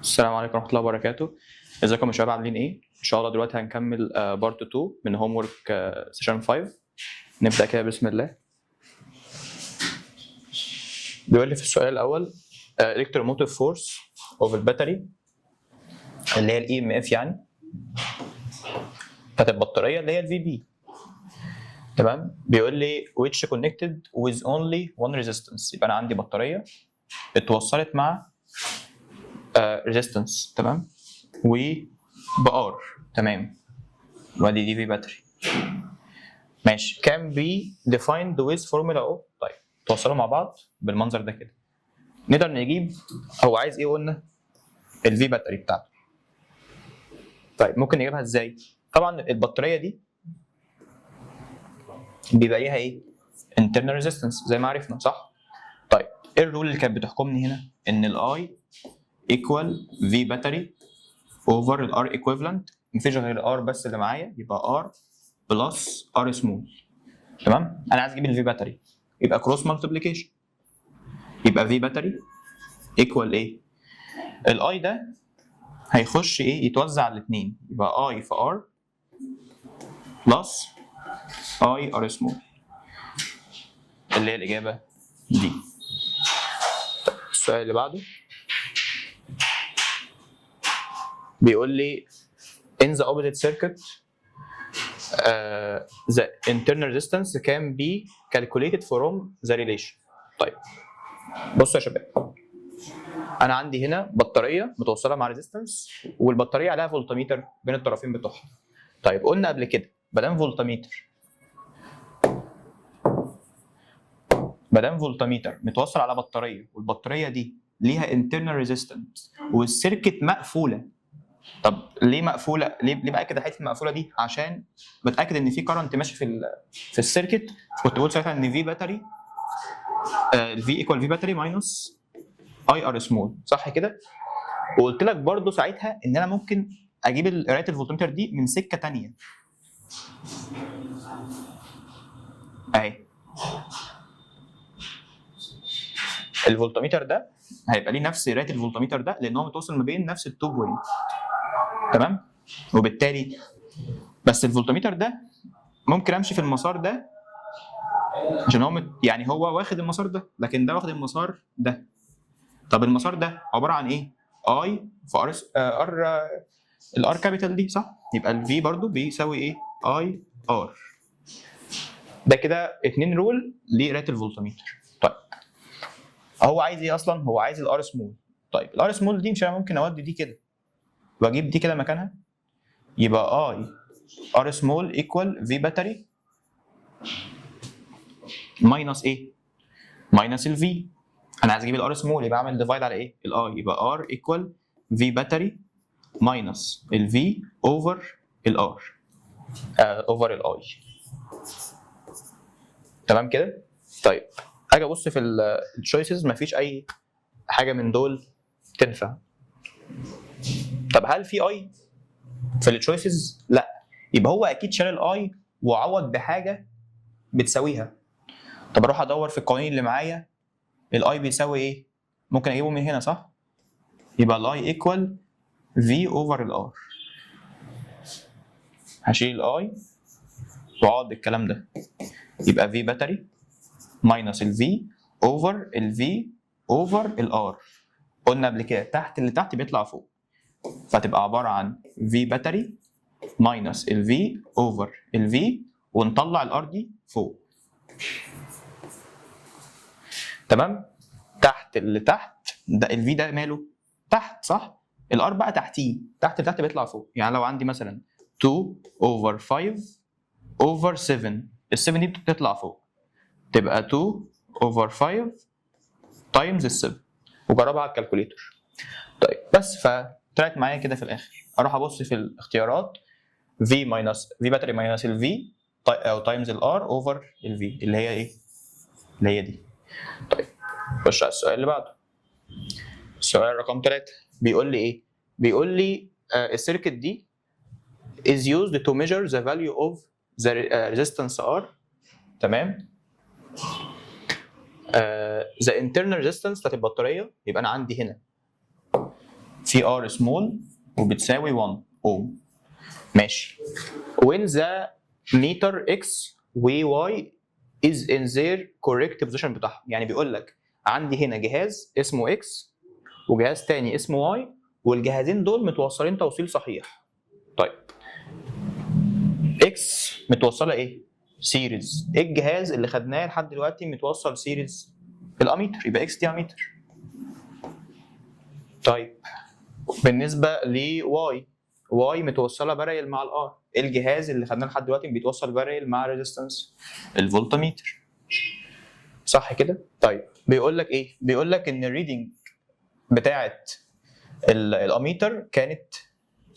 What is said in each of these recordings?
السلام عليكم ورحمة الله وبركاته. ازيكم يا شباب، عاملين ايه؟ ان شاء الله دلوقتي هنكمل part 2 من homework session 5. نبدأ كده، بسم الله. بيقول لي في السؤال الأول electromotive force of ال battery، اللي هي ال EMF يعني بتاعت البطارية، اللي هي ال VB، تمام؟ بيقول لي which connected with only one resistance. يبقى انا عندي بطارية اتوصلت مع resistance، تمام؟ و ب R، تمام؟ وادي دي V battery، ماشي؟ can be defined with formula of. طيب، توصلوا مع بعض بالمنظر ده كده، نقدر نجيب، هو عايز ايه؟ قلنا ال V battery بتاعته. طيب، ممكن نجيبها ازاي؟ طبعا البطارية دي بيبقى ليها ايه؟ internal resistance زي ما عرفنا، صح؟ طيب، ايه ال rule اللي كانت بتحكمني هنا؟ ان ال I equal V battery over ال R equivalent. مفيش غير ال R بس اللي معايا، يبقى R plus r small، تمام؟ انا عايز اجيب ال V battery، يبقى cross multiplication، يبقى V battery equal ايه؟ ال I ده هيخش ايه؟ يتوزع على الاثنين، يبقى I في R plus I r small، اللي هي الاجابة دي. طيب، السؤال اللي بعده بيقول لي in the opposite circuit the internal resistance can be calculated from the relation. طيب، بصوا يا شباب، انا عندي هنا بطارية متوصله مع resistance، والبطاريه عليها فولتميتر بين الطرفين بتوعها. طيب، قلنا قبل كده ما دام فولتميتر متوصل على بطاريه، والبطاريه دي ليها internal resistance، وال circuit مقفوله. طب ليه مقفوله؟ ليه باكد الحتة المقفولة دي؟ عشان بتاكد ان في current ماشي في ال circuit. كنت بقول ساعتها ان V battery، ال V equal V battery minus I r small، صح كده؟ وقلت لك برضو ساعتها ان انا ممكن اجيب قرايه الفولتمتر دي من سكة تانية اهي. الفولتميتر ده هيبقى ليه نفس قرايه الفولتميتر ده، لان هو متوصل ما بين نفس ال two point، تمام؟ وبالتالي بس الفولتميتر ده ممكن امشي في المسار ده عشان هو يعني هو واخد المسار ده، لكن ده واخد المسار ده. طب المسار ده عبارة عن ايه؟ I في R، R ال R capital دي، صح؟ يبقى ال V برضو بيساوي ايه؟ I R. ده كده اتنين rule لقرايه الفولتميتر. طيب، هو عايز ايه اصلا؟ هو عايز ال r small. طيب، ال r small دي مش انا ممكن اودي دي كده واجيب دي كده مكانها؟ يبقى I r small equal V battery minus ايه؟ minus ال V. انا عايز اجيب ال r small، يبقى اعمل divide على ايه؟ ال I. يبقى R equal V battery minus ال V over ال R over ال I، تمام كده؟ طيب، اجي ابص في ال choices، مفيش اي حاجة من دول تنفع. طب هل في I في ال choices؟ لا، يبقى هو اكيد شال ال I وعوض بحاجة بتساويها. طب اروح ادور في القوانين اللي معايا، ال I بيساوي ايه؟ ممكن اجيبه من هنا، صح؟ يبقى ال I equal V over ال R. هشيل ال I واعوض بالكلام ده، يبقى V battery minus ال V over ال V over ال R. قلنا قبل كده تحت اللي تحت بيطلع فوق، فتبقى عبارة عن V battery minus ال V over ال V، ونطلع ال R دي فوق، تمام؟ تحت اللي تحت ده، ال V ده ماله؟ تحت، صح؟ ال R بقى تحتيه، تحت اللي تحت بيطلع فوق. يعني لو عندي مثلا 2 over 5 over 7، ال 7 دي بتطلع فوق، تبقى 2 over 5 times ال 7، وجربها على ال calculator. طيب، بس فطلعت معايا كده في الاخر. اروح ابص في الاختيارات، V minus V battery minus ال V او times ال R over ال V، اللي هي ايه؟ اللي هي دي. طيب، خش على السؤال اللي بعده. السؤال رقم 3 بيقول لي ايه؟ بيقول لي ال circuit دي is used to measure the value of the resistance R، تمام؟ The internal resistance بتاعت البطارية. يبقى انا عندي هنا في r small وبتساوي 1 اوم. ماشي. when the meter x و y is in their correct position بتاعهم، يعني بيقول لك عندي هنا جهاز اسمه x وجهاز تاني اسمه y، والجهازين دول متوصلين توصيل صحيح. طيب، x متوصله ايه؟ series. ايه الجهاز اللي خدناه لحد دلوقتي متوصل series؟ ال اميتر. يبقى x دي اميتر. طيب، بالنسبة ل y، y متوصله parallel مع ال R. ايه الجهاز اللي خدناه لحد دلوقتي بيتوصل parallel مع resistance؟ ال voltmeter، صح كده؟ طيب، بيقول لك ايه؟ بيقول لك ان ال reading بتاعه الاميتر كانت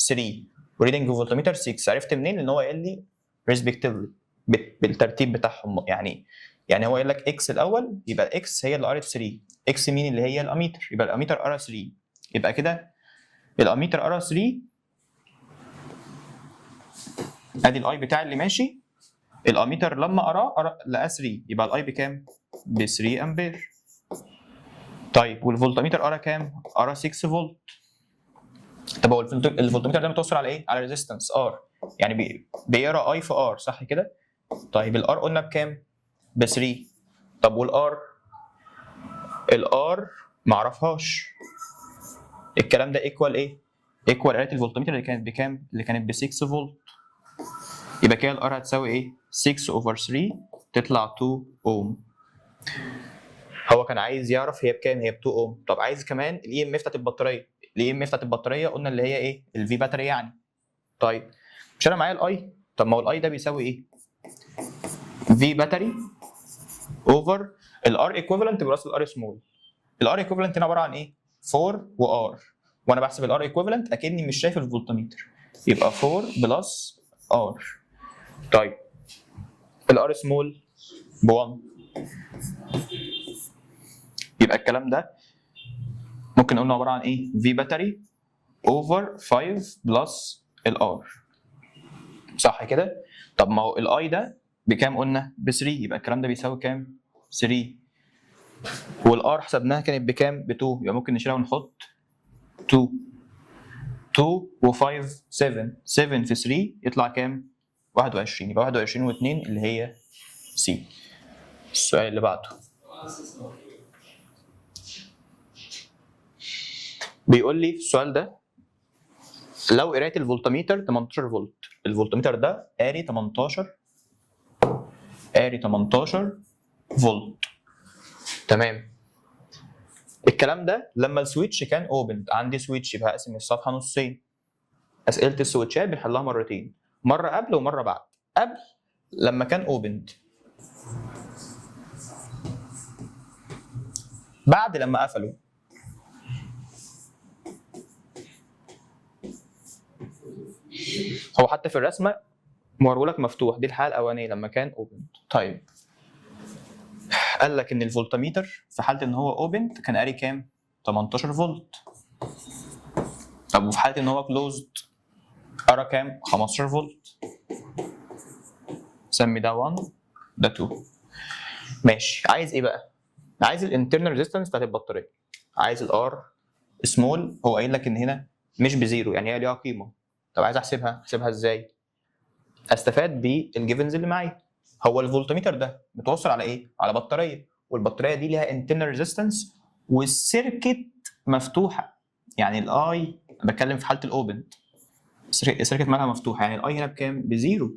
3 و reading voltmeter 6. عرفت منين؟ لان هو قال لي respectively، بالترتيب بتاعهم. يعني هو قال لك x الاول، يبقى x هي اللي قرت 3. x مين؟ اللي هي الاميتر. يبقى الاميتر قرا 3. يبقى كده الاميتر قرا 3. ادي ال I بتاعي اللي ماشي. الاميتر لما قراه قرا لقاه 3، يبقى ال I بكام؟ ب 3 امبير. طيب، والفولتميتر قرا كام؟ قرا 6 فولت. طب هو الفولتميتر ده متوصل على ايه؟ على resistance R، يعني بيقرا I في R، صح كده؟ طيب، ال R قلنا بكام؟ ب 3. طب وال R؟ ال R معرفهاش. الكلام ده equal ايه؟ equal قرايه الفولتميتر اللي كانت بكام؟ اللي كانت ب 6 فولت. يبقى كده ال R هتساوي ايه؟ 6 over 3 تطلع 2 اوم. هو كان عايز يعرف هي بكام؟ هي ب 2 اوم. طب عايز كمان ال EMF بتاعت البطاريه. ال EMF بتاعت البطارية قلنا اللي هي ايه؟ ال V battery يعني. طيب، مش انا معايا ال I؟ طب ما هو ال I ده بيساوي ايه؟ V battery over ال R equivalent plus ال r small. ال R equivalent هنا عبارة عن ايه؟ 4 و R، وانا بحسب ال R equivalent اكني مش شايف الفولتميتر، يبقى 4 plus R. طيب، ال r small ب 1. يبقى الكلام ده ممكن نقول عبارة عن ايه؟ V battery over 5 plus ال R، صح كده؟ طب ما هو ال I ده بكام؟ قلنا ب 3. يبقى الكلام ده بيساوي كام؟ 3. وال R حسبناها كانت بكام؟ ب 2. يبقى ممكن نشيلها ونحط 2. 2 و5 7، 7 في 3 يطلع كام؟ 21. يبقى 21 و2 اللي هي C. السؤال اللي بعده بيقول لي في السؤال ده لو قرايه الفولتميتر 18 فولت، الفولتميتر ده قاري 18، قاري 18 فولت، تمام؟ الكلام ده لما ال switch كان open. عندي switch، يبقى هقسم الصفحة نصين. اسئلة ال switchات بنحلها مرتين، مرة قبل ومرة بعد. قبل لما كان opened، بعد لما قفلوا. هو حتى في الرسمة موريهولك مفتوح. دي الحالة الاولانية لما كان open. طيب، قال لك ان الفولتميتر في حاله ان هو open كان قاري كام؟ 18 فولت. طب وفي حاله ان هو closed قرا كام؟ 15 فولت. سمي ده 1، ده 2. ماشي، عايز ايه بقى؟ عايز ال internal resistance بتاعت البطاريه، عايز ال r small. هو قايل لك ان هنا مش ب zero، يعني هي ليها قيمه. طب عايز احسبها، احسبها ازاي؟ استفاد بال givens اللي معايا. هو الفولتميتر ده متوصل على ايه؟ على بطاريه، والبطاريه دي ليها internal resistance، وال circuit مفتوحه. يعني ال I بتكلم في حاله ال open، ال circuit مالها؟ مفتوحه. يعني ال I هنا بكام؟ ب zero.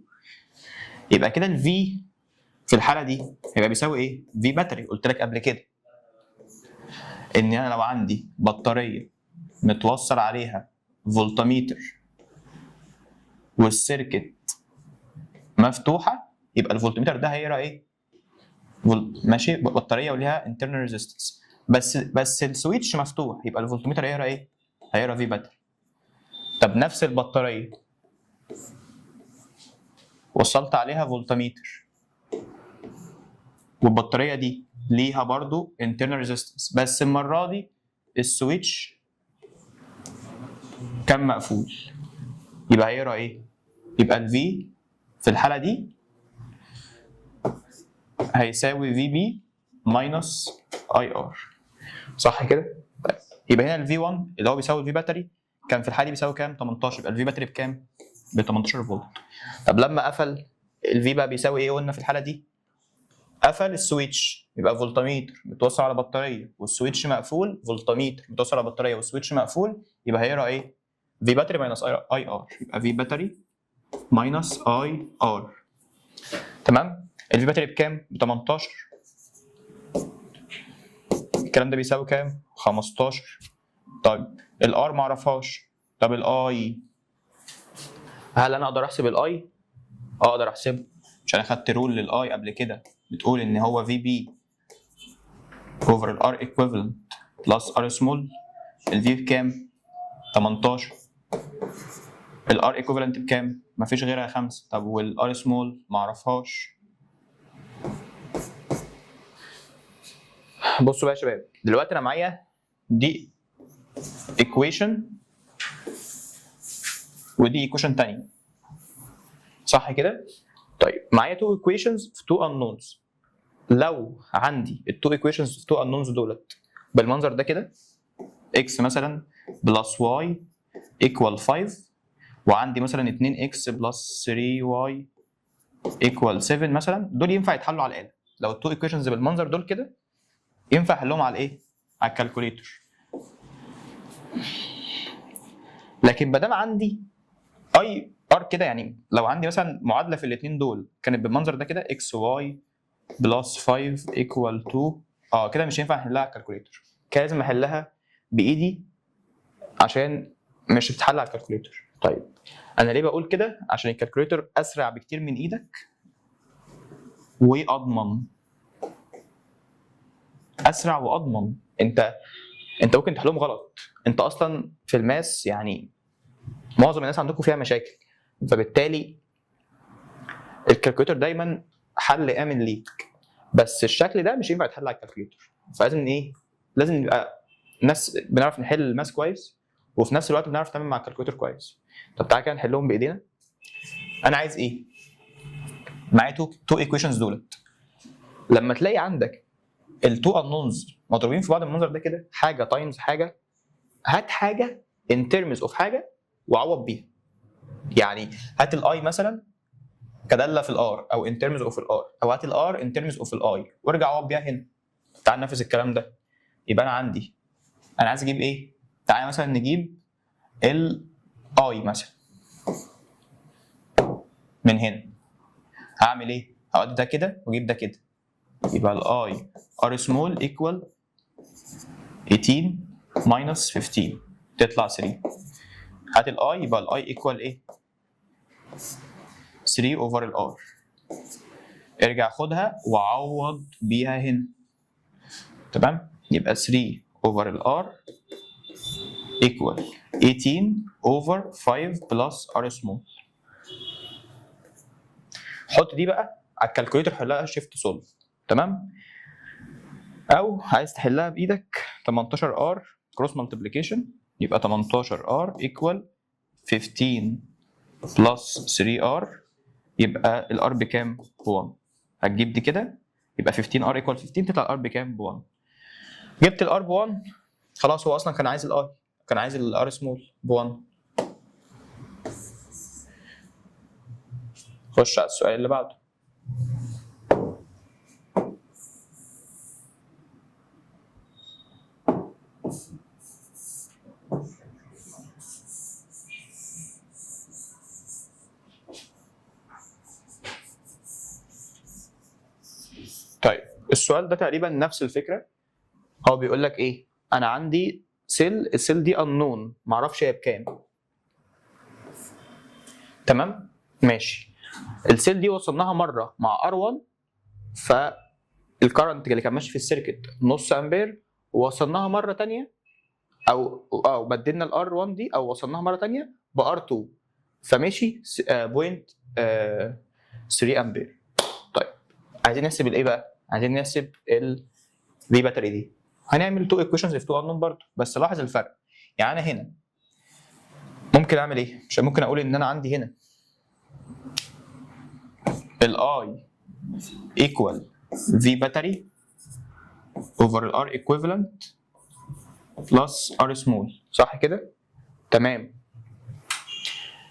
يبقى كده ال V في الحالة دي هيبقى بيساوي ايه؟ V battery. قلت لك قبل كده ان انا لو عندي بطارية متوصل عليها voltmeter وال circuit مفتوحه، يبقى الفولتميتر ده هيقرا ايه؟ ماشي، بطارية وليها internal resistance، بس ال switch مفتوح، يبقى الفولتميتر هيقرا ايه؟ هيقرا V battery. طب نفس البطارية وصلت عليها فولتميتر، والبطاريه دي ليها برضو internal resistance، بس المرة دي ال switch كان مقفول، يبقى هيقرا ايه؟ يبقى ال V في الحالة دي هيساوي VB minus IR، صح كده؟ طيب. يبقى هنا ال V 1 اللي هو بيساوي ال V battery كان في الحالة دي بيساوي كام؟ 18. يبقى ال V battery بكام؟ ب 18 فولت. طب لما قفل ال V بقى بيساوي ايه؟ قلنا في الحالة دي قفل ال switch، يبقى فولتميتر متوصل على بطارية وال switch مقفول، فولتميتر متوصل على بطارية وال switch مقفول، يبقى هيقرا ايه؟ V battery minus I R، يبقى V battery minus I R. تمام؟ ال V battery بكام؟ ب 18. الكلام ده بيساوي كام؟ 15. طيب ال R ما اعرفهاش. طب ال I، هل انا اقدر احسب ال I؟ اقدر احسبه. مش انا خدت rule لل I قبل كده بتقول ان هو VB over ال R equivalent plus r small؟ ال V بكام؟ 18. ال R equivalent بكام؟ مفيش غيرها، 5. طب وال r small ما اعرفهاش. بصوا بقى يا شباب، دلوقتي انا معايا دي equation ودي equation تانية، صح كده؟ طيب معايا two equations في two unknowns. لو عندي ال two equations في two unknowns دولت بالمنظر ده كده، x مثلا plus y equal 5، وعندي مثلا 2x plus 3y equal 7 مثلا، دول ينفع يتحلوا على الآلة. لو ال two equations بالمنظر دول كده ينفع احلهم على الايه؟ على ال calculator. لكن ما دام عندي I R كده، يعني لو عندي مثلا معادلة في الاثنين دول كانت بالمنظر ده كده، x y plus 5 equal 2، كده مش هينفع احلها على ال calculator، كده لازم احلها بايدي عشان مش بتتحل على ال calculator. طيب انا ليه بقول كده؟ عشان ال calculator اسرع بكتير من ايدك واضمن. اسرع واضمن. انت ممكن تحلهم غلط، انت اصلا في ال math يعني معظم الناس عندكم فيها مشاكل، فبالتالي ال calculator دايما حل امن ليك، بس الشكل ده مش ينفع يتحل على ال calculator. فلازم ايه؟ لازم نبقى ناس بنعرف نحل ال math كويس وفي نفس الوقت بنعرف نتعامل مع ال calculator كويس. طب تعالى كده نحلهم بايدينا. انا عايز ايه؟ معايا two equations دولت. لما تلاقي عندك ال two unknowns مضروبين في بعض المنظر ده كده، حاجة times حاجه، هات حاجة in terms of حاجة وعوض بيها. يعني هات ال I مثلا كداله في ال R او in terms of ال R، او هات ال R in terms of ال I وارجع عوض بيها هنا. تعال ننفذ الكلام ده. يبقى انا عندي، انا عايز اجيب ايه؟ تعال مثلا نجيب ال I مثلا من هنا. هعمل ايه؟ هقعد ده كده واجيب ده كده، يبقى ال I r small equal 18 minus 15 تطلع 3. هات ال I، يبقى ال I equal ايه؟ 3 over ال R. ارجع خدها وعوض بيها هنا. تمام؟ يبقى 3 over ال R equal 18 over 5 plus r small. حط دي بقى على ال calculator، حلها shift solve. تمام؟ او عايز تحلها بايدك، 18 R cross multiplication، يبقى 18 R equal 15 plus 3 R، يبقى ال R بكام؟ ب 1. هتجيب دي كده، يبقى 15 R equal 15، تطلع ال R بكام؟ ب 1. جبت ال R ب 1، خلاص، هو اصلا كان عايز ال I، كان عايز ال r small ب 1. خش على السؤال اللي بعده. طيب السؤال ده تقريبا نفس الفكره. هو بيقول لك ايه؟ انا عندي cell، ال cell دي unknown، معرفش هي بكام. تمام؟ ماشي. ال cell دي وصلناها مرة مع R1، فال current اللي كان ماشي في ال circuit نص امبير، ووصلناها مرة تانية او بدلنا ال R1 دي او وصلناها مرة تانية ب R2، فمشي point 3 امبير. طيب عايزين نحسب الايه بقى؟ عايزين نحسب ال V battery دي. هنعمل two equations في two unknown برضه، بس لاحظ الفرق. يعني انا هنا ممكن اعمل ايه؟ مش ممكن اقول ان انا عندي هنا ال I equal V battery over ال R equivalent plus r small، صح كده؟ تمام.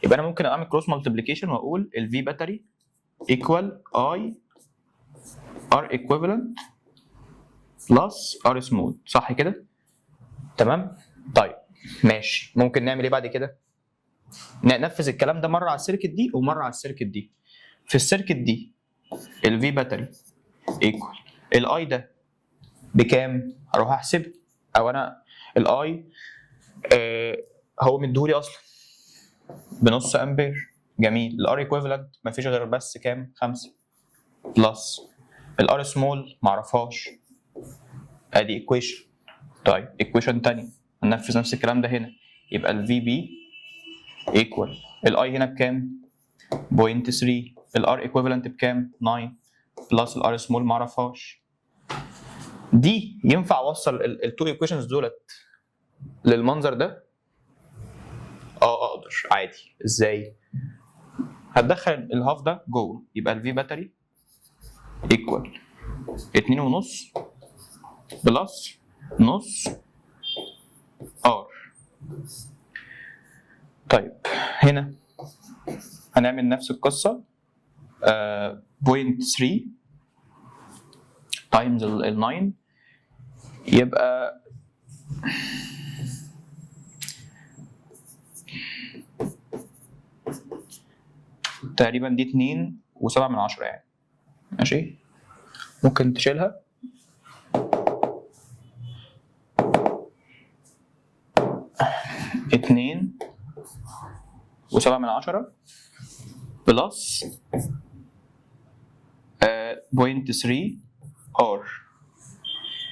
يبقى انا ممكن اعمل cross multiplication واقول ال V battery equal I R equivalent plus r small، صح كده؟ تمام. طيب ماشي، ممكن نعمل ايه بعد كده؟ ننفذ الكلام ده مرة على ال circuit دي ومرة على ال circuit دي. في ال circuit دي ال V battery equal ال I ده بكام؟ اروح احسب، او انا ال I هو مديهولي اصلا بنص امبير. جميل. ال R equivalent مفيش غير بس كام؟ 5 plus ال r small معرفهاش. ادي equation. طيب equation تانية، هننفذ نفس الكلام ده هنا، يبقى ال VB equal ال I هنا بكام؟ 0.3، ال R equivalent بكام؟ 9 plus ال r small معرفهاش. دي ينفع اوصل ال two equations دولت للمنظر ده؟ اه اقدر عادي. ازاي؟ هتدخل ال half ده جوه، يبقى ال V battery equal 2.5 plus نص R. طيب هنا هنعمل نفس القصة، 0.3 times ال 9، يبقى تقريبا دي 2.7 يعني. ماشي، ممكن تشيلها. 2.7 plus 0.3 R.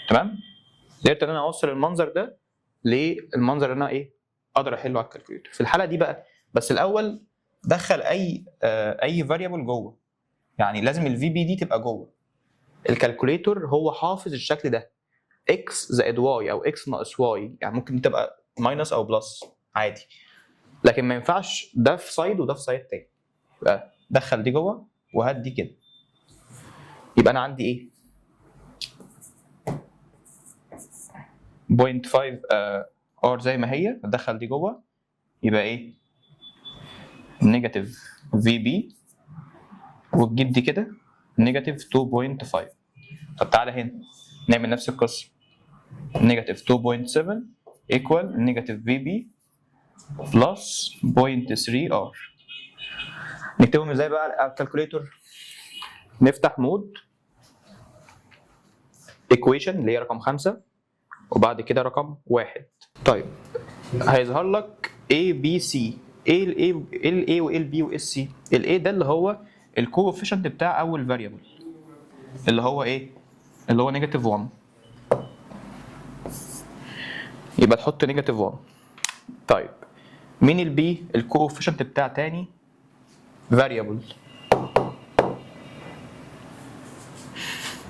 تمام. قدرت ان انا اوصل المنظر ده للمنظر اللي انا ايه اقدر احله على ال calculator في الحالة دي بقى. بس الاول دخل اي variable جوه، يعني لازم ال VB دي تبقى جوه ال calculator. هو حافظ الشكل ده x زائد y او x ناقص y، يعني ممكن تبقى minus او plus عادي، لكن ما ينفعش ده في side وده في side تاني. يبقى دخل دي جوه وهات دي كده. يبقى انا عندي ايه؟ 0.5 R زي ما هي، ادخل دي جوه، يبقى ايه؟ negative VB، وتجيب دي كده negative 2.5. طب تعالى هنا نعمل نفس القصة، negative 2.7 equal negative VB plus 0.3 R. نكتبهم ازاي بقى على ال calculator؟ نفتح mode equation اللي هي رقم 5 وبعد كده رقم 1. طيب هيظهر لك A B C. ايه ال A؟ ايه ال A وايه ال B وايه ال C؟ ال A ده اللي هو ال coefficient بتاع اول variable، اللي هو ايه؟ اللي هو negative 1، يبقى تحط negative 1. طيب مين ال B؟ ال coefficient بتاع تاني variable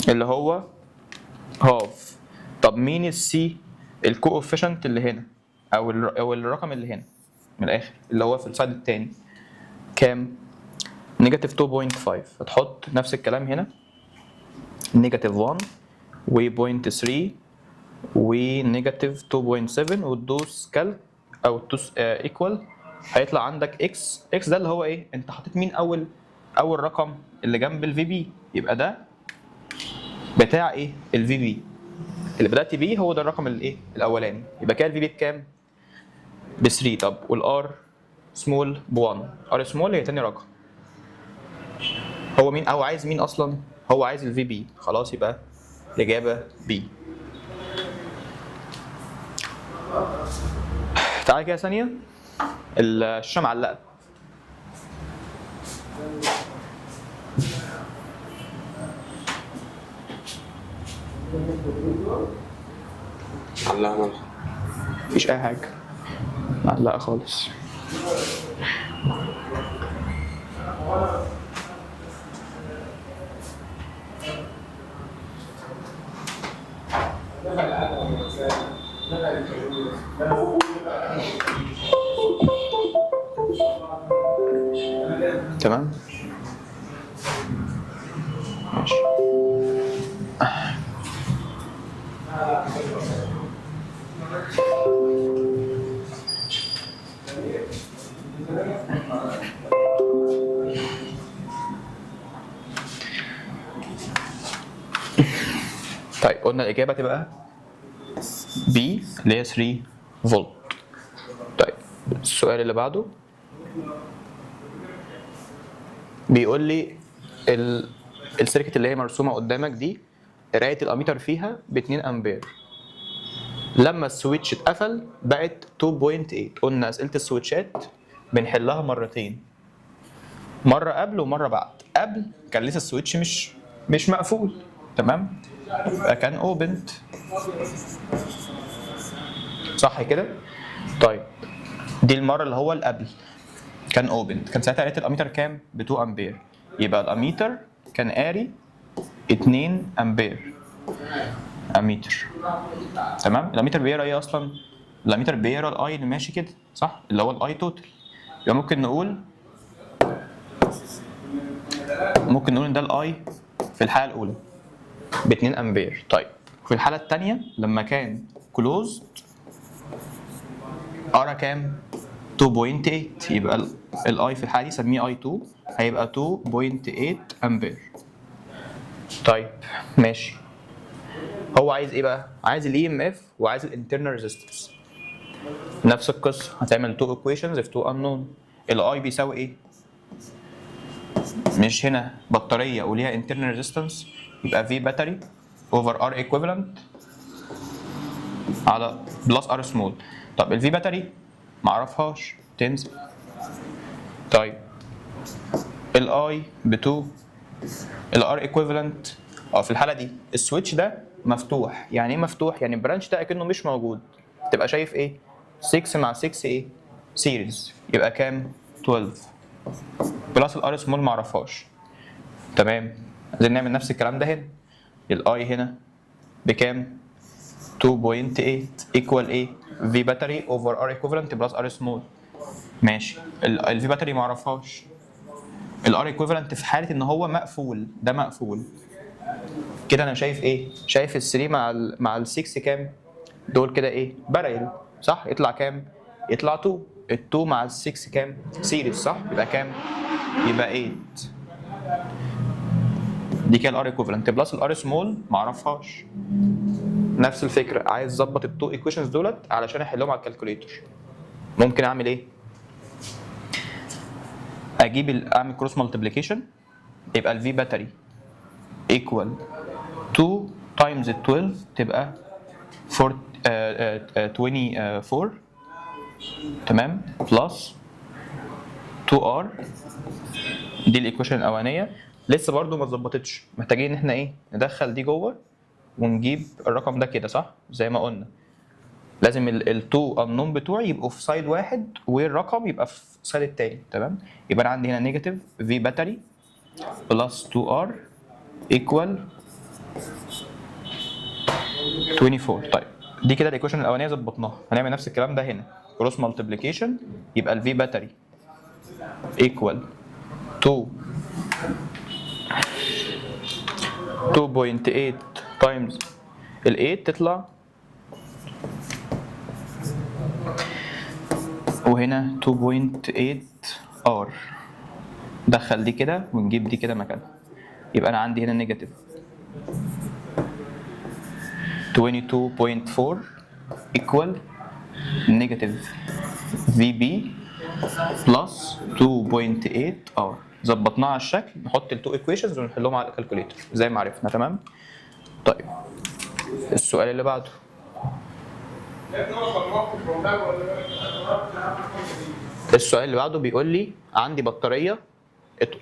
اللي هو half. طب مين ال C؟ ال coefficient اللي هنا او الرقم اللي هنا من الاخر، اللي هو في ال side التاني، كام؟ negative 2.5. هتحط نفس الكلام هنا، negative 1 و 0.3 و negative 2.7، وتدوس calc او تدوس equal، هيطلع عندك x. x ده اللي هو ايه؟ انت حطيت مين اول رقم؟ اللي جنب ال VB، يبقى ده بتاع ايه؟ ال VB اللي بدات بيه، هو ده الرقم الايه الاولاني. يبقى كده ال VB بكام؟ ب 3. طب وال r small ب 1. r small هي تاني رقم. هو مين او عايز مين اصلا؟ هو عايز ال VB. خلاص، يبقى الاجابة B. تعالى كده ثانيه، الشاشة معلقه. علقها مالها؟ مفيش اي حاجه، معلقه خالص. تمام، ماشي. طيب قلنا الاجابة تبقى B اللي هي 3 فولت. طيب السؤال اللي بعده بيقول لي ال circuit اللي هي مرسومه قدامك دي قرايه الاميتر فيها ب 2 امبير، لما ال switch اتقفل بقت 2.8. قلنا اسئلة ال switchات بنحلها مرتين، مرة قبل ومرة بعد. قبل كان لسه ال switch مش مقفول، تمام؟ يبقى كان opened، صح كده؟ طيب دي المرة اللي هو اللي قبل كان opened، كان ساعتها قرايه الاميتر كام؟ ب 2 امبير، يبقى الاميتر كان قاري 2 امبير اميتر، تمام؟ الاميتر بيقرا ايه اصلا؟ الاميتر بيقرا ال I اللي ماشي كده، صح؟ اللي هو ال I total. يبقى ممكن نقول ان ده ال I في الحالة الاولى ب 2 امبير. طيب في الحالة الثانية لما كان closed قرا كام؟ 2.8. يبقى ال I في الحالة دي سميه I 2، هيبقى 2.8 امبير. طيب ماشي، هو عايز ايه بقى؟ عايز ال EMF وعايز ال internal resistance. نفس القصة، هتعمل 2 equations في 2 unknown. ال I بيساوي ايه؟ مش هنا بطارية وليها internal resistance، يبقى V battery over R equivalent على plus r small. طب ال V battery معرفهاش، تنزل. طيب ال I ب 2، ال R equivalent في الحالة دي ال switch ده مفتوح. يعني ايه مفتوح؟ يعني ال branch ده اكنه مش موجود، تبقى شايف ايه؟ 6 مع 6 ايه؟ series، يبقى كام؟ 12 plus ال r small معرفهاش. تمام، عايزين نعمل نفس الكلام ده هنا. ال I هنا بكام؟ 2.8 equal ايه؟ V battery over R equivalent plus r small. ماشي، ال V battery معرفهاش، ال R equivalent في حاله ان هو مقفول، ده مقفول كده، انا شايف ايه؟ شايف ال 3 مع ال 6 كام؟ دول كده ايه؟ parallel، صح؟ يطلع كام؟ يطلع 2. ال 2 مع ال 6 كام؟ series، صح؟ يبقى كام؟ يبقى 8. دي كده ال R equivalent plus ال r small معرفهاش. نفس الفكره، عايز اظبط ال two equations دولت علشان احلهم على ال calculator. ممكن اعمل ايه؟ اعمل cross multiplication، يبقى ال V battery equal 2 times 12 تبقى 4 24، تمام؟ plus 2 R. دي ال equation الاولانيه، لسه برضو ما اتظبطتش، محتاجين ان احنا ايه؟ ندخل دي جوه ونجيب الرقم ده كده، صح؟ زي ما قلنا لازم ال two unknown بتوعي يبقوا في side واحد والرقم يبقى في side التاني، تمام؟ يبقى انا عندي هنا negative V battery plus 2 R equal 24. طيب دي كده ال equation الاولانية ظبطناها. هنعمل نفس الكلام ده هنا cross multiplication، يبقى ال V battery equal 2 2.8 times ال 8 تطلع، وهنا 2.8 R. دخل دي كده ونجيب دي كده مكانها، يبقى انا عندي هنا negative 22.4 equal negative VB plus 2.8 R. ظبطناها على الشكل، نحط ال two equations ونحلهم على ال calculator زي ما عرفنا، تمام؟ طيب السؤال اللي بعده، السؤال اللي بعده بيقول لي عندي بطاريه.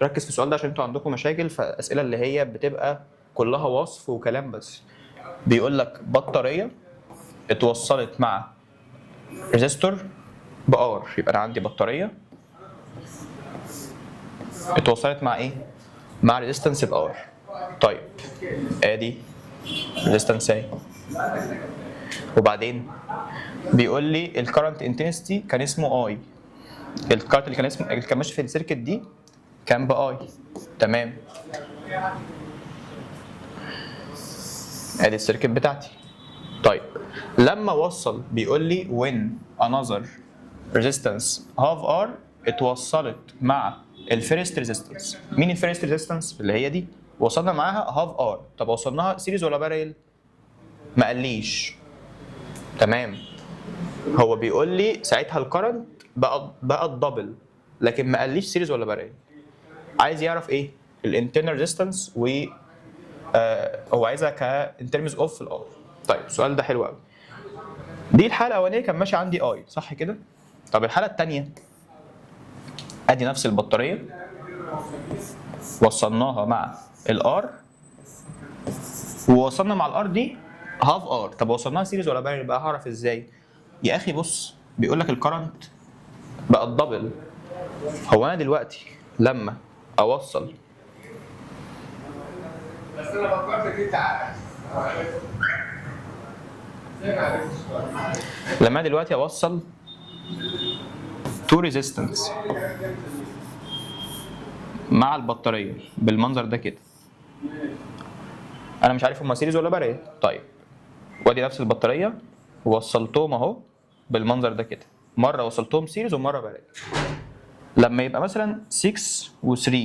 ركز في السؤال ده عشان انتوا عندكم مشاكل في الاسئلة اللي هي بتبقى كلها وصف وكلام بس. بيقول لك بطارية اتوصلت مع resistor ب R، يبقى انا عندي بطارية اتوصلت مع ايه؟ مع resistance ب R. طيب ادي resistance اهي، وبعدين بيقول لي ال current intensity كان اسمه I، ال current اللي كان اسمه اللي كان ماشي في ال circuit دي كان ب I، تمام؟ ادي ال circuit بتاعتي. طيب لما وصل بيقول لي when another resistance half R اتوصلت مع ال first resistance. مين ال first resistance؟ اللي هي دي، وصلنا معاها half R. طب وصلناها series ولا parallel؟ ما قاليش. تمام، هو بيقول لي ساعتها ال current بقى ال double، لكن ما قاليش series ولا parallel. عايز يعرف ايه؟ ال internal resistance، و هو عايزها ك in terms of ال R. طيب، السؤال ده حلو قوي. دي الحالة الاولانيه، كان ماشي عندي I، صح كده؟ طب الحالة الثانيه، ادي نفس البطاريه، وصلناها مع ال R، ووصلنا مع ال R دي half R. طب وصلناها series ولا parallel بقى؟ هعرف ازاي يا اخي؟ بص، بيقول لك ال current بقى ال double. هو انا دلوقتي لما اوصل بس انا فكرت انت عارف ازاي ما عرفتش؟ لما دلوقتي اوصل two resistance مع البطارية بالمنظر ده كده، انا مش عارف هما series ولا parallel. طيب، وادي نفس البطاريه، وصلتهم اهو بالمنظر ده كده، مرة وصلتهم series ومرة parallel. لما يبقى مثلا 6 و3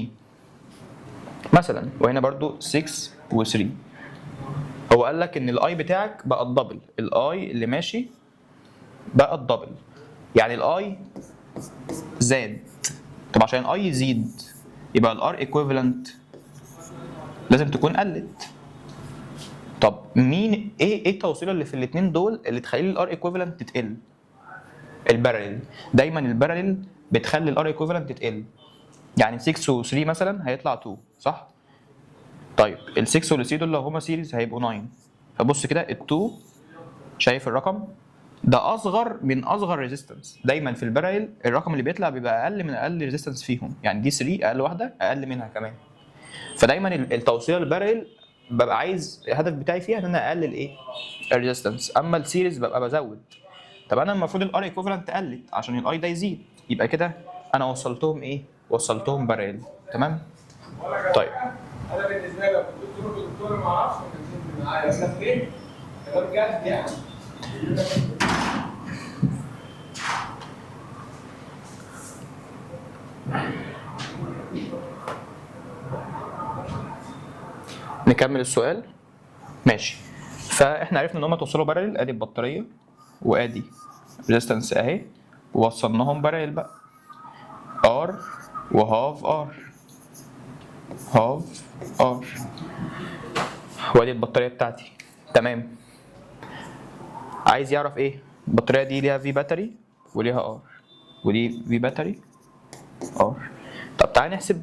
مثلا، وهنا برضو 6 و3، هو قال لك ان ال I بتاعك بقى ال double. ال I اللي ماشي بقى ال double، يعني ال I زاد. طب عشان ال I يزيد يبقى ال R equivalent لازم تكون قلت. طب مين ايه التوصيله اللي في الاثنين دول اللي تخلي ال R equivalent تتقل؟ ال parallel. دايما ال parallel بتخلي ال R equivalent تتقل. يعني 6 و3 مثلا هيطلع 2، صح؟ طيب، ال 6 وال 3 دول لو هما series هيبقوا 9. فبص كده، ال 2، شايف الرقم ده؟ اصغر من اصغر resistance. دايما في ال parallel الرقم اللي بيطلع بيبقى اقل من اقل resistance فيهم، يعني دي 3 اقل واحده، اقل منها كمان. فدايما التوصيله ال parallel ببقى عايز الهدف بتاعي فيها ان انا اقلل ايه؟ ال resistance. اما ال series ببقى بزود. طب انا المفروض ال R equivalent قلت عشان ال I ده يزيد، يبقى كده انا وصلتهم ايه؟ وصلتهم parallel. تمام، طيب. انا بالنسبة لي لو كنت قلت له دكتور ما اعرفش ما كانش معايا، بس ليه؟ كلام جد يعني. نكمل السؤال، ماشي. فاحنا عرفنا ان هم توصلوا parallel. ادي البطارية وادي resistance اهي، ووصلناهم parallel بقى R و half R، half R، وادي البطارية بتاعتي. تمام، عايز يعرف ايه؟ البطارية دي ليها V battery وليها R، ودي V battery R. طب تعالى نحسب،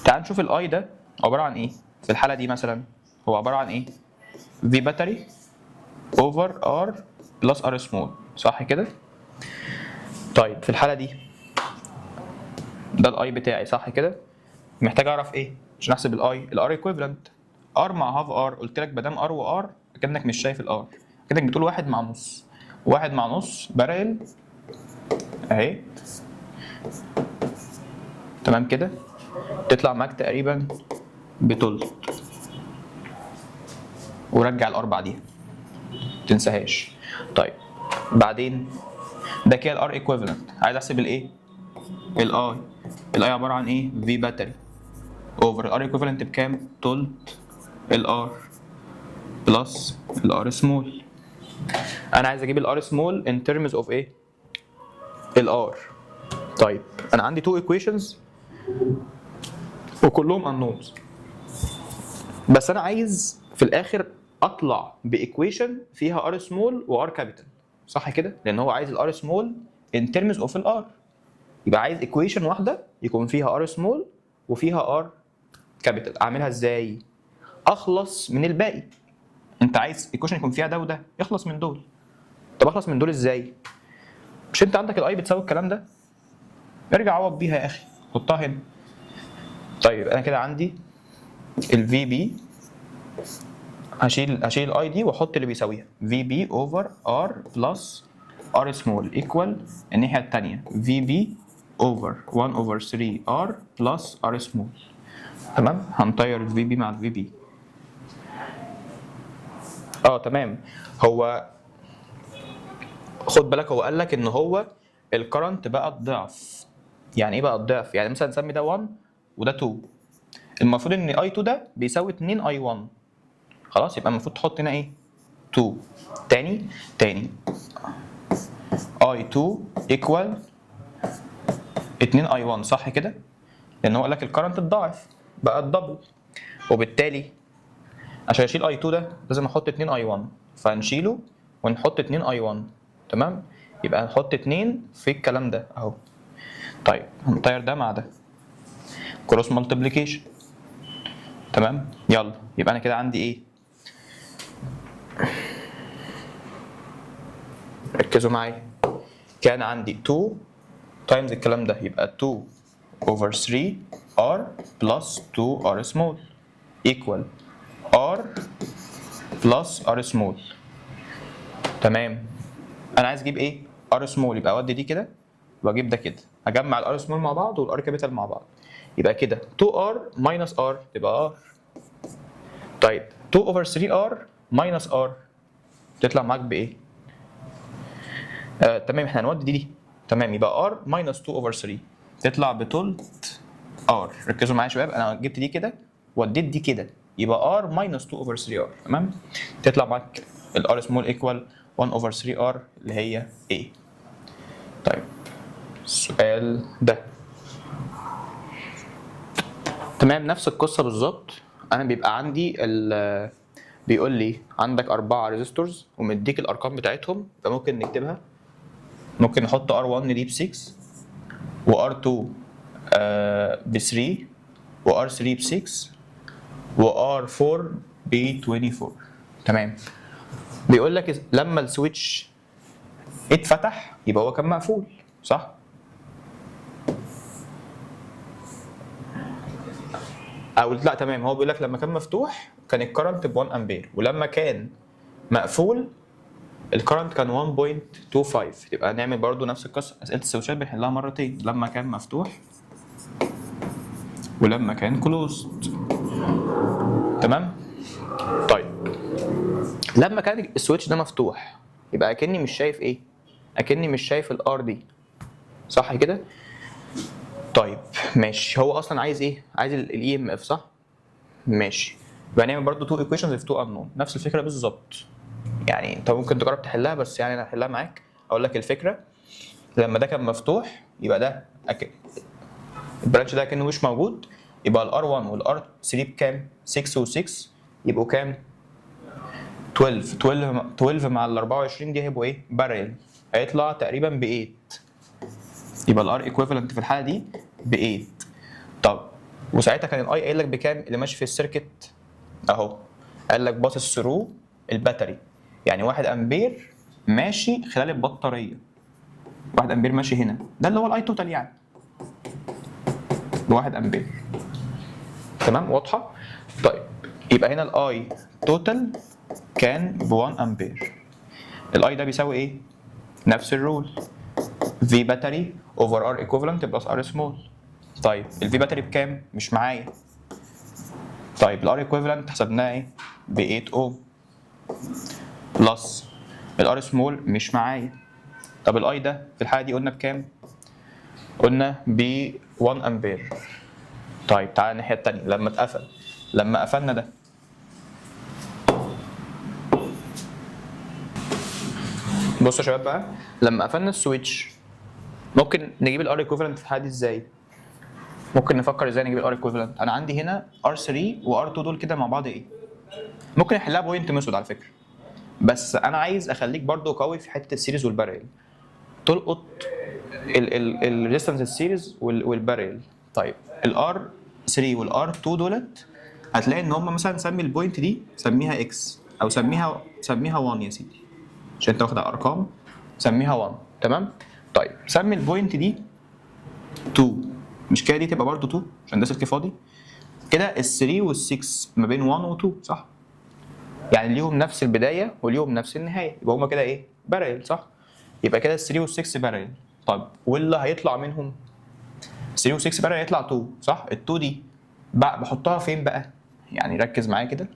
تعال نشوف ال I ده عبارة عن ايه في الحالة دي. مثلا هو عبارة عن ايه؟ V battery over R plus r small، صح كده؟ طيب، في الحالة دي ده ال I بتاعي، صح كده؟ محتاج اعرف ايه عشان احسب ال I؟ ال R equivalent. R مع half R، قلت لك ما دام R و R كانك مش شايف ال R، كانك بتقول واحد مع نص، واحد مع نص parallel اهي. تمام كده، تطلع معاك تقريبا بتلت، ورجع ال R بعديها، تنساهاش. طيب، بعدين ده كده ال R equivalent. عايز احسب الايه؟ ال I. ال I عبارة عن ايه؟ V battery over ال R equivalent. بكام؟ تلت ال R plus ال r small. انا عايز اجيب ال r small in terms of ايه؟ ال R. طيب، انا عندي two equations وكلهم unknowns، بس انا عايز في الاخر اطلع ب equation فيها r small و R capital، صح كده؟ لان هو عايز ال r small in terms of ال R، يبقى عايز equation واحدة يكون فيها r small وفيها R capital. اعملها ازاي؟ اخلص من الباقي. انت عايز equation يكون فيها ده وده، اخلص من دول. طب اخلص من دول ازاي؟ مش انت عندك ال I بتساوي الكلام ده؟ ارجع عوض بيها يا اخي، حطها هنا. طيب، انا كده عندي ال VB، هشيل ال I دي واحط اللي بيساويها، VB over R plus r small equal الناحية الثانية VB over 1 over 3 R plus r small. تمام، هنطير ال VB مع ال VB. تمام. هو خد بالك، هو قال لك ان هو ال current بقى الضعف. يعني ايه بقى الضعف؟ يعني مثلا نسمي ده 1 وده 2، المفروض ان I 2 ده بيساوي 2 I 1. خلاص، يبقى المفروض تحط هنا ايه؟ 2. تاني تاني، I 2 equal 2 I 1، صح كده؟ لان هو قال لك ال current اتضاعف، بقى ال double، وبالتالي عشان اشيل I 2 ده لازم احط 2 I 1، فهنشيله ونحط 2 I 1. تمام، يبقى هنحط 2 في الكلام ده اهو. طيب، هنطير ده مع ده cross multiplication. تمام، يلا، يبقى انا كده عندي ايه؟ ركزوا معايا، كان عندي 2 times الكلام ده، يبقى 2 over 3 r plus 2 r small equal r plus r small. تمام، انا عايز اجيب ايه؟ r small، يبقى اودي دي كده واجيب ده كده، اجمع ال r small مع بعض وال R capital مع بعض، يبقى كده 2r minus r تبقى r. طيب، 2 over 3r minus r تطلع معاك بايه؟ تمام، احنا هنودي دي. تمام، يبقى r minus 2 over 3 تطلع بتلت r. ركزوا معايا يا شباب، انا جبت دي كده وديت دي كده، يبقى r minus 2 over 3 r. تمام، تطلع معاك ال r small equal 1 over 3 r اللي هي A. طيب، السؤال ده تمام، نفس القصة بالظبط. انا بيبقى عندي بيقول لي عندك أربعة resistors ومديك الأرقام بتاعتهم، فممكن نكتبها، ممكن نحط R1 دي ب 6 و R2 ب 3 و R3 ب 6 و R4 ب 24. تمام، بيقول لك لما ال switch اتفتح يبقى هو كان مقفول، صح؟ او لا، تمام، هو بيقول لك لما كان مفتوح كان ال current ب 1 امبير، ولما كان مقفول ال current كان 1.25. يبقى نعمل برضو نفس القصه، اسئلة ال switchات بنحلها مرتين، لما كان مفتوح ولما كان closed. تمام، طيب لما كان ال switch ده مفتوح يبقى اكني مش شايف ايه؟ اكني مش شايف ال R دي، صح كده؟ طيب ماشي، هو اصلا عايز ايه؟ عايز ال EMF، صح؟ ماشي، يبقى نعمل برضو two equations في two unknown، نفس الفكرة بالظبط. يعني انت ممكن تجرب تحلها، بس يعني انا هحلها معاك، اقول لك الفكرة. لما ده كان مفتوح يبقى ده ال branch ده كانه مش موجود، يبقى ال R 1 وال R 3 بكام؟ 6 و6 يبقوا كام؟ 12. 12 12 مع ال 24 دي هيبقوا ايه؟ parallel، هيطلع تقريبا ب 8. يبقى ال R equivalent في الحالة دي ب 8. طب وساعتها كان ال I قايل لك بكام اللي ماشي في ال circuit؟ اهو قال لك pass through ال battery، يعني 1 امبير ماشي خلال البطاريه، 1 امبير ماشي هنا، ده اللي هو ال I total، يعني ب 1 امبير. تمام، واضحة؟ طيب، يبقى هنا ال I total كان ب 1 امبير. ال I ده بيساوي ايه؟ نفس ال rule، V battery over R equivalent plus r small. طيب، ال V battery بكام؟ مش معايا. طيب، ال R equivalent حسبناها ايه؟ ب 8 اوم plus ال r small مش معايا. طب ال I ده في الحالة دي قلنا بكام؟ قلنا ب 1 امبير. طيب، تعالى الناحية الثانية، لما اتقفل، لما قفلنا ده، بصوا يا شباب بقى، لما قفلنا ال switch ممكن نجيب ال R equivalent في الحالة دي ازاي؟ ممكن نفكر ازاي نجيب ال R equivalent؟ انا عندي هنا R 3 و R 2، دول كده مع بعض ايه؟ ممكن احلها point method على فكره، بس انا عايز اخليك برضو قوي في حتة ال series وال parallel، تلقط ال resistance ال series وال parallel. طيب، ال R 3 وال R 2 دولت هتلاقي ان هم مثلا، سمي ال point دي سميها X او سميها 1 يا سيدي عشان انت واخد على الارقام، سميها 1. تمام، طيب سمي ال point دي 2، مش كده؟ دي تبقى برضو 2 عشان ده سلك فاضي كده. ال 3 وال 6 ما بين 1 و 2، صح؟ يعني ليهم نفس البداية وليهم نفس النهايه، يبقى هما كده ايه؟ parallel، صح؟ يبقى كده ال 3 وال 6 parallel. طيب، واللي هيطلع منهم 3 و 6 parallel هيطلع 2، صح؟ ال 2 دي بقى بحطها فين بقى؟ يعني ركز معايا كده،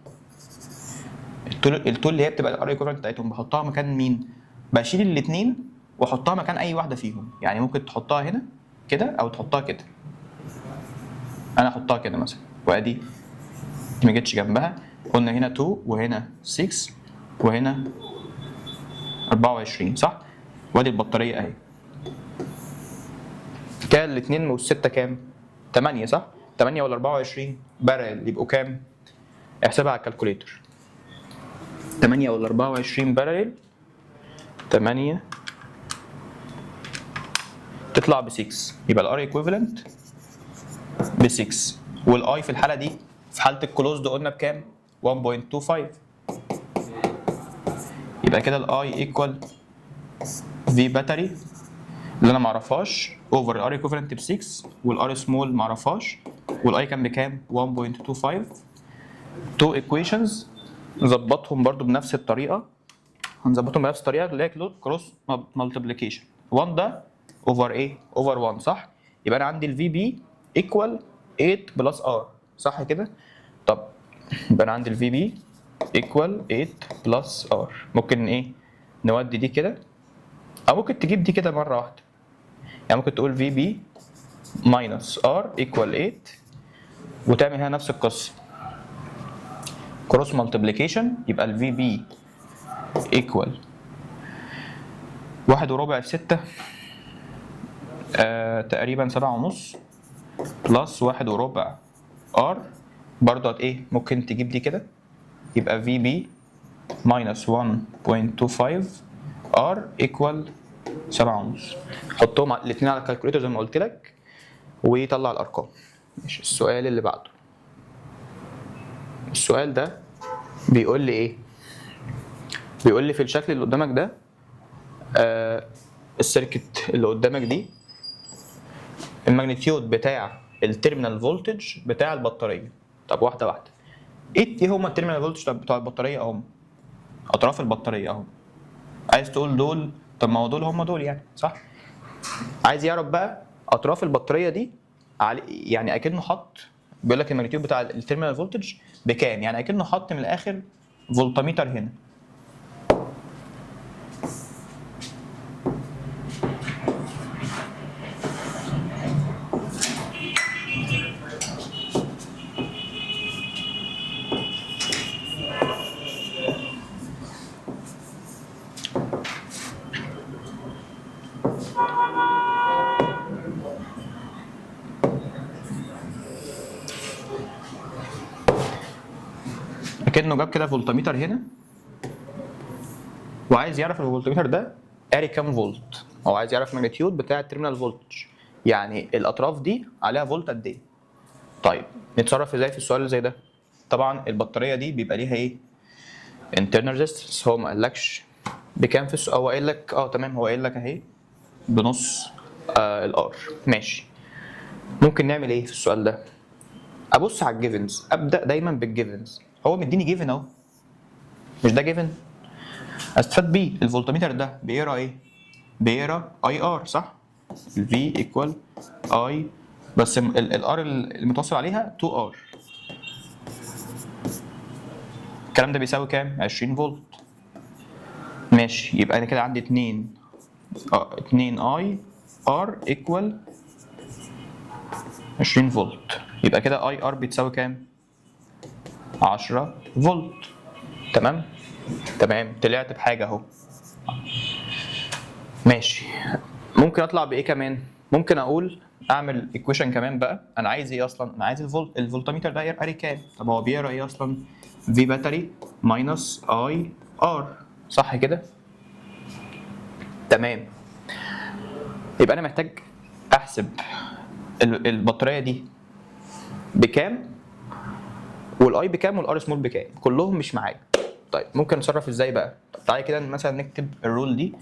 ال 2 اللي هي بتبقى ال R equivalent بتاعتهم بحطها مكان مين؟ بشيل الاثنين واحطها مكان اي واحدة فيهم. يعني ممكن تحطها هنا كده او تحطها كده. انا احطها كده مثلا، وادي دي ما جتش جنبها. قلنا هنا 2 وهنا 6 وهنا 24، صح؟ وادي البطارية اهي. كده الاثنين والستة كام؟ 8، صح؟ 8 ولا 24 parallel يبقوا كام؟ احسبها على ال calculator. 8 ولا 24 parallel، 8 تطلع ب 6، يبقى ال R equivalent ب 6، وال I في الحالة دي في حاله ال closed قلنا بكام؟ 1.25. يبقى كده ال I equal V battery اللي انا ما اعرفهاش over ال R equivalent ب 6 وال r small ما اعرفهاش، وال I كان بكام؟ 1.25. two equations نظبطهم برضو بنفس الطريقه، هنظبطهم بنفس الطريقة اللي هي cross multiplication. 1 ده over ايه؟ over 1، صح؟ يبقى انا عندي ال VB equal 8 plus R، صح كده؟ طب يبقى انا عندي ال VB equal 8 plus R. ممكن ايه؟ نودي دي كده، او ممكن تجيب دي كده مرة واحدة. يعني ممكن تقول VB minus R equal 8 وتعمل هنا نفس القصة cross multiplication. يبقى ال VB equal 1.25 في 6، تقريبا 7.5 plus 1.25 R. برضه هت ايه؟ ممكن تجيب دي كده، يبقى VB minus 1.25 R equal 7.5. حطهم الاثنين على ال calculator زي ما قلت لك ويطلع الارقام. ماشي. السؤال اللي بعده، السؤال ده بيقول لي ايه؟ بيقول لي في الشكل اللي قدامك ده، ال circuit اللي قدامك دي ال magnitude بتاع ال terminal voltage بتاع البطارية. طب واحدة واحده، ايه هما ال terminal voltage بتوع البطاريه؟ اهم اطراف البطارية اهم. عايز تقول دول، طب ما هو دول هم دول يعني، صح؟ عايز يعرف بقى اطراف البطارية دي يعني اكنه حط، بيقول لك ال magnitude بتاع ال terminal voltage بكام، يعني اكنه حط من الاخر فولتميتر هنا. اكنه جاب كده فولتميتر هنا وعايز يعرف الفولتميتر ده قاري كام فولت، هو عايز يعرف magnitude بتاع ال terminal voltage، يعني الاطراف دي عليها فولت قد ايه. طيب نتصرف ازاي في السؤال اللي زي ده؟ طبعا البطارية دي بيبقى ليها ايه؟ internal resistance. هو ما قالكش بكام في السؤال، هو قايل لك تمام، هو قايل لك اهي بنص ال R. ماشي، ممكن نعمل ايه في السؤال ده؟ ابص على ال givens، ابدا دايما بال givens. هو مديني given اهو، مش ده given؟ استفاد بيه. الفولتميتر ده بيقرا ايه؟ بيقرا I R، صح؟ ال V equal I، بس ال R المتوصل عليها 2 R. الكلام ده بيساوي كام؟ 20 فولت. ماشي، يبقى انا كده عندي 2 I R equal 20 فولت، يبقى كده I R بتساوي كام؟ 10 فولت. تمام؟ تمام، طلعت بحاجة اهو. ماشي، ممكن اطلع بايه كمان؟ ممكن اقول اعمل equation كمان بقى. انا عايز ايه اصلا؟ انا عايز الفولتميتر ده يقرا كام؟ طب هو بيقرا ايه اصلا؟ V battery minus I R، صح كده؟ تمام، يبقى انا محتاج احسب البطارية دي بكام وال I بكام وال r small بكام، كلهم مش معايا. طيب ممكن نتصرف ازاي بقى؟ طب تعالى كده مثلا نكتب ال rule دي،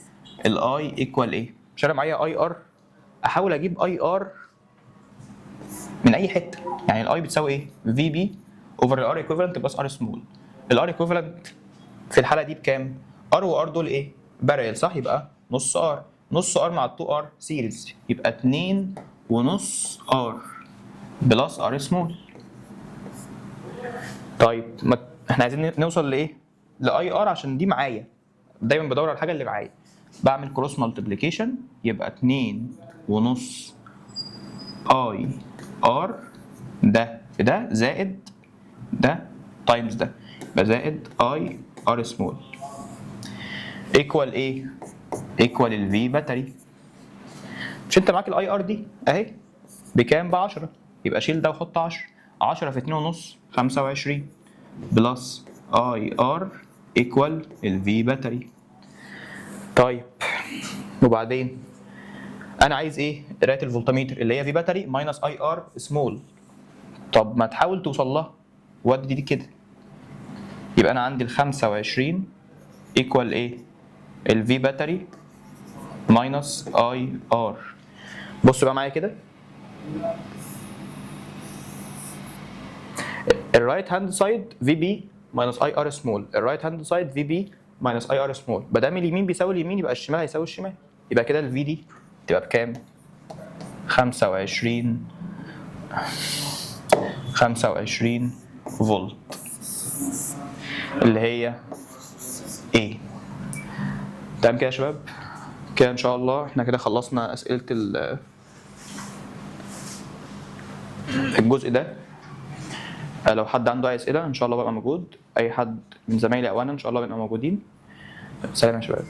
ال I equal ايه؟ مش انا معايا I R، احاول اجيب I R من اي حته. يعني ال I بتساوي ايه؟ VB over ال R equivalent plus r small. ال R equivalent في الحالة دي بكام؟ R و R دول ايه؟ parallel، صح؟ يبقى نص R، نص R مع 2 R series، يبقى 2 ونص R plus r small. طيب ما احنا عايزين نوصل لايه؟ ل I R عشان دي معايا، دايما بدور على الحاجة اللي معايا. بعمل cross multiplication، يبقى 2 ونص I R ده في ده زائد ده times ده، يبقى زائد I R small equal ايه؟ equal ال V battery. مش انت معاك ال I R دي اهي بكام؟ ب 10. يبقى شيل ده وحط 10. 10 في 2 ونص 25 plus I R equal ال V battery. طيب، وبعدين انا عايز ايه؟ قرايه الفولتميتر اللي هي V battery minus I R small. طب ما تحاول توصل لها، ودي دي كده. يبقى انا عندي ال 25 equal ايه؟ ال V battery minus I R. بص بقى معايا كده، ال right hand side VB minus I R small، ال right hand side VB minus I R small. ما دام اليمين بيساوي اليمين، يبقى الشمال هيساوي الشمال. يبقى كده ال V دي تبقى بكام؟ 25، 25 فولت اللي هي A. تمام كده يا شباب؟ كده ان شاء الله احنا كده خلصنا اسئلة الجزء ده. لو حد عنده اي اسئلة ان شاء الله ببقى موجود، اي حد من زمايلي او انا ان شاء الله بنبقى موجودين. سلام يا شباب.